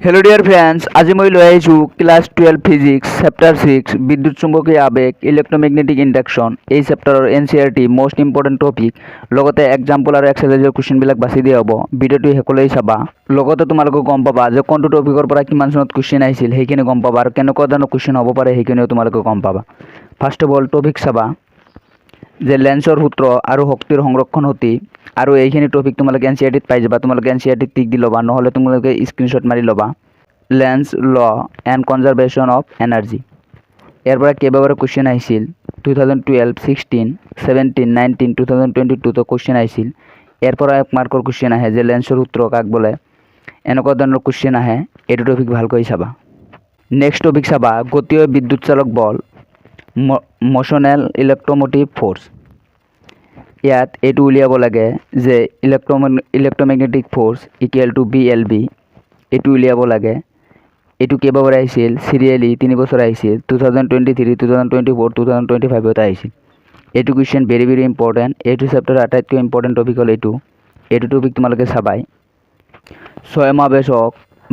Hello' dear friends, আজি মই লৈ আহিছোঁ ক্লাছ 12 ফিজিক্স চেপ্টাৰ 6, বিদ্যুৎ চুম্বকীয় আবেগ, ইলেক্ট্ৰমেগনেটিক ইণ্ডাকশ্যন। এই চেপ্টাৰৰ এনচিইআৰটি মষ্ট ইম্পৰ্টেণ্ট টপিক, লগতে এক্সাম্পল আৰু এক্সাৰচাইজৰ কুৱেশ্যনবিলাক বাছি দিয়া হ'ব। ভিডিঅ'টো শেষলৈ চাবা। লগতে তোমালোকে গম পাবা যে কোনটো টপিকৰ পৰা কিমান চনত কুৱেশ্যন আহিছিল, সেইখিনি গম পাবা আৰু কেনেকুৱা ধৰণৰ কুৱেশ্যন হ'ব পাৰে, সেইখিনিও তোমালোকে গম পাবা। ফাৰ্ষ্ট অফ অল টপিক চাবা যে লেন্সৰ সূত্ৰ আৰু শক্তিৰ সংৰক্ষণ নীতি। আৰু এইখিনি টপিক তোমালোকে এনচিইআৰটিত পাই যাবা। তোমালোকে এনচিইআৰটিত টিক দি ল'বা, নহ'লে তোমালোকে স্ক্ৰীনশ্বট মাৰি ল'বা। Lenz law and conservation of energy, ইয়াৰ পৰা কেইবাবাৰো কুৱেশ্যন আহিছিল। 2012, 16, 17, 19, 2022তো কুৱেশ্যন আহিছিল। ইয়াৰ পৰা এক মাৰ্কৰ কুৱেশ্যন আহে যে লেন্সৰ সূত্ৰ কাক বোলে, এনেকুৱা ধৰণৰ কুৱেশ্যন আহে। এইটো টপিক ভালকৈ চাবা। নেক্সট টপিক চাবা গতীয় বিদ্যুৎ চালক বল, ম'শ্যনেল ইলেক্ট্ৰমটিভ ফ'ৰ্চ। ইয়াত এইটো উলিয়াব লাগে যে electromagnetic force equal to B L B, এইটো উলিয়াব লাগে। এইটো কেইবাবাৰ আহিছিল? চিৰিয়েলি 3 বছৰ আহিছিল, 2023, 2024, 2025ত আহিছিল। এইটো কুৱেশ্যন ভেৰি ভেৰি ইম্পৰ্টেণ্ট। এইটো চেপ্টাৰৰ আটাইতকৈ ইম্পৰ্টেণ্ট টপিক হ'ল এইটো। এইটো টপিক তোমালোকে চাবাই। স্বয়মাবেশক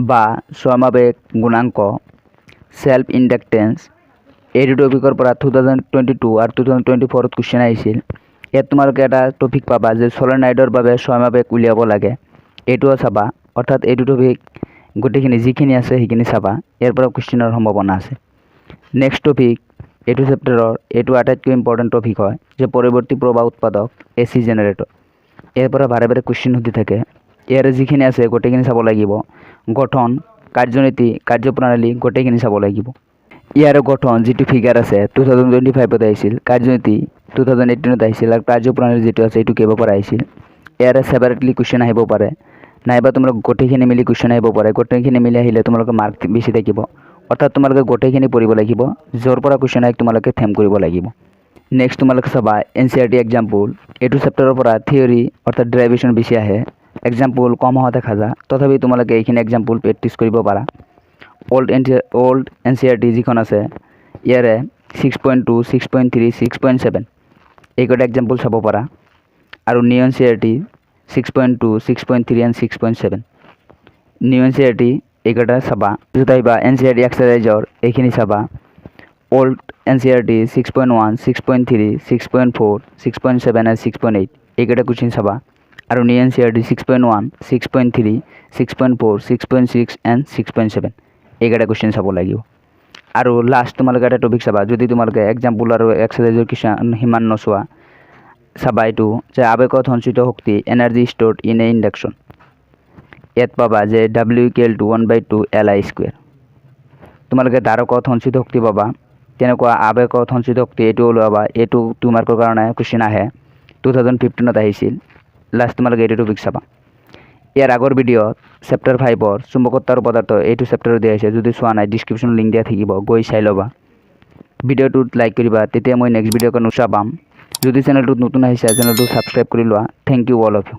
বা স্বয়মাবেশ গুণাংক, চেল্ফ ইণ্ডাকটেঞ্চ, এইটো টপিকৰ পৰা 2022 আৰু 2024ত কুৱেশ্যন আহিছিল। ইয়াত তোমালোকে এটা টপিক পাবা যে চলেনইডৰ বাবে স্বয়মাবেশ উলিয়াব লাগে, এইটোও চাবা। অৰ্থাৎ এইটো টপিক গোটেইখিনি যিখিনি আছে, সেইখিনি চাবা। ইয়াৰ পৰা কুৱেশ্যনৰ সম্ভাৱনা আছে। নেক্সট টপিক এইটো চেপ্টাৰৰ, এইটো আটাইতকৈ ইম্পৰ্টেণ্ট টপিক হয় যে পৰিৱৰ্তী প্ৰবাহ উৎপাদক, এ চি জেনেৰেটৰ। ইয়াৰ পৰা বাৰে বাৰে কুৱেশ্যন সুধি থাকে। ইয়াৰে যিখিনি আছে, গোটেইখিনি চাব লাগিব। গঠন, কাৰ্যনীতি, কাৰ্যপ্ৰণালী গোটেইখিনি চাব লাগিব। ইয়াৰ গঠন যিটো ফিগাৰ আছে, 2025ত আহিছিল। কাৰ্যনীতি 2018ত আহিছিল আৰু কাৰ্যপ্ৰণালী যিটো আছে, এইটো কেইবাৰ আহিছিল। ইয়াৰে ছেপাৰেটলি কুৱেশ্যন আহিব পাৰে, নাইবা তোমালোক গোটেইখিনি মিলি কুৱেশ্যন আহিব পাৰে। গোটেইখিনি মিলি আহিলে তোমালোকে মাৰ্ক বেছি থাকিব। অৰ্থাৎ তোমালোকে গোটেইখিনি পঢ়িব লাগিব। য'ৰ পৰা কুৱেশ্যন আহে, তোমালোকে থেম কৰিব লাগিব। নেক্সট তোমালোকে চাবা এনচিইআৰটি এক্সাম্পল। এইটো চেপ্টাৰৰ পৰা থিয়ৰী অৰ্থাৎ ডেৰাইভেশ্যন বেছি আহে, এক্সাম্পল কম হোৱা দেখা যায়। তথাপি তোমালোকে এইখিনি এক্সাম্পল প্ৰেক্টিছ কৰিব পাৰা। অল্ড এনচিইআৰটি যিখন আছে, ইয়াৰে 6.2, 6.3, 6.7, এইকেইটা এক্সাম্পল চাব পাৰা। আৰু new NCERT 6.2, 6.3 and 6.7, new NCERT এইকেইটা চাবা। পিছত আহিবা এনচিইআৰটি এক্সাৰচাইজৰ, এইখিনি চাবা। Old NCERT 6.1, 6.3, 6.4, 6.7 and 6.8, এইকেইটা কুৱেশ্যন চাবা। আৰু new NCERT 6.1, 6.3, 6.4, 6.6 and 6.7, এইকেইটা কুৱেশ্যন চাব লাগিব। আৰু লাষ্ট তোমালোকে এটা টপিক চাবা। যদি তোমালোকে এক্সাম্পল আৰু এক্সাৰচাইজৰ কিছুমান সিমান নচোৱা, চাবা এইটো যে আবেগত সঞ্চিত শক্তি, energy stored in a induction। ইয়াত পাবা যে W equal to one by two L I square। তোমালোকে ধাৰকত সঞ্চিত শক্তি পাবা, তেনেকুৱা আবেগত সঞ্চিত শক্তি, এইটো ওলাবা। এইটো 2 মাৰ্কৰ কাৰণে কুৱেশ্যন আহে, 2015ত আহিছিল। লাষ্ট তোমালোকে এইটো টপিক চাবা। ইয়াৰ আগৰ ভিডিঅ'ত চেপ্টাৰ 5ৰ চুম্বকত্ব আৰু পদাৰ্থ, এইটো চেপ্টাৰত দিয়া হৈছে। যদি চোৱা নাই, ডিছক্ৰিপশ্যন লিংক দিয়া থাকিব, গৈ চাই ল'বা। ভিডিঅ'টোত লাইক কৰিবা, তেতিয়া মই নেক্সট ভিডিঅ'ৰ কাৰণে উৎসাহ পাম। যদি চেনেলটোত নতুন আহিছে, চেনেলটো ছাবস্ক্ৰাইব কৰি লোৱা। Thank you all of you.